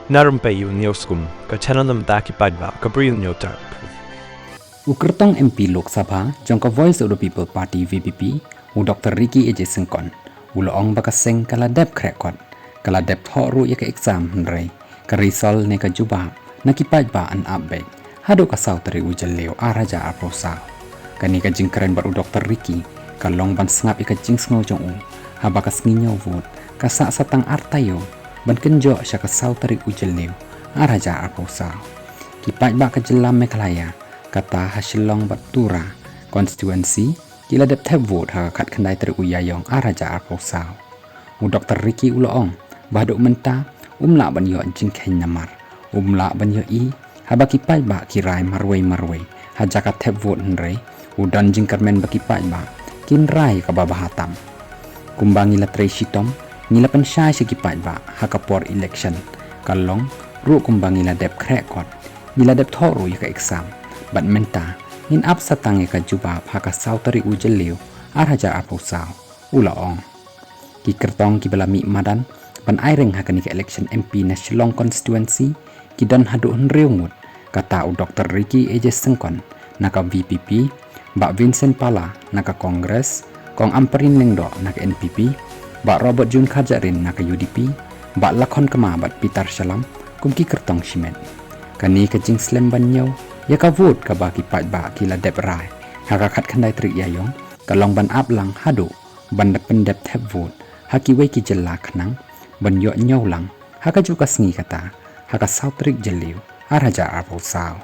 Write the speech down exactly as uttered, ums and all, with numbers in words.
Na Rympei U Newskum, ka channel na bynta ki paidbah ka Bri U Newstark. U kyrtong M P Lok Sabha jong ka Voice of the People Party, V P P, u Doctor Ricky A J Syngkon, u la ong ba ka seng ka la dep khreh kot, ka la dep thoh ruh ïa ka exam, hynrei ka result ne ka jubab na ki paidbah yn ap beit haduh ka saw tarik u Jylliew ar hajar arphew saw. Kane ka jingkren bad u Doctor Ricky ka long ban sngap ïa ka jingsngew jong u haba ka sngi ñiew vote ka sah sa tang ar taïew ban kynjoh sha ka saw tarik u Jylliew ar hajar arphew saw. Ki paidbah ka jylla Meghalaya, kata ha Shillong bad Tura constituency, ki la dep thep vote ha ka khatkhyndai tarik u Ïaïong ar hajar arphew saw. U Doctor Ricky u la ong ba haduh mynta um lah ban ïoh jingkheiñ namar um lah ban ïohi haba ki paidbah ki rai marwei marwei ha jaka thep vote, hynrei u don jingkyrmen ba ki paidbah kin rai kaba bha tam. Kumba ngi la trei shitom, ngi la pynshai sha ki paidbah ha ka por election, ka long ruh kumba ngi la dep khreh kot, ngi la dep thoh ruh ïa ka exam, bad mynta ngin ap sa tang ïa ka jubab ha ka saw tarik u Jylliew ar hajar arphew saw, u la ong. Ki kyrtong kiba la mih madan ban ai reng ha kane ka election M P na Shillong constituency ki don haduh hynriew ngut, kata u Doctor Ricky A J Syngkon na ka V P P, Bah Vincent Pala na ka Congress, Kong Ampareen Lyngdoh na ka N P P, Bah Robert June Kharjahrin na ka U D P, Bah Lakhon Kma bad Peter Shallam kum ki kyrtong shimet. Kane ka jingslem ban ñiew ïa ka vote kaba ki paidbah ki la dep rai ha ka khatkhyndai tarik Ïaïong ka long ban ap lang haduh ban da pyndep thep vote ha kiwei ki jylla khnang ban ïoh ñiew lang ha kajuh ka sngi, kata ha ka saw tarik Jylliew ar hajar arphew saw.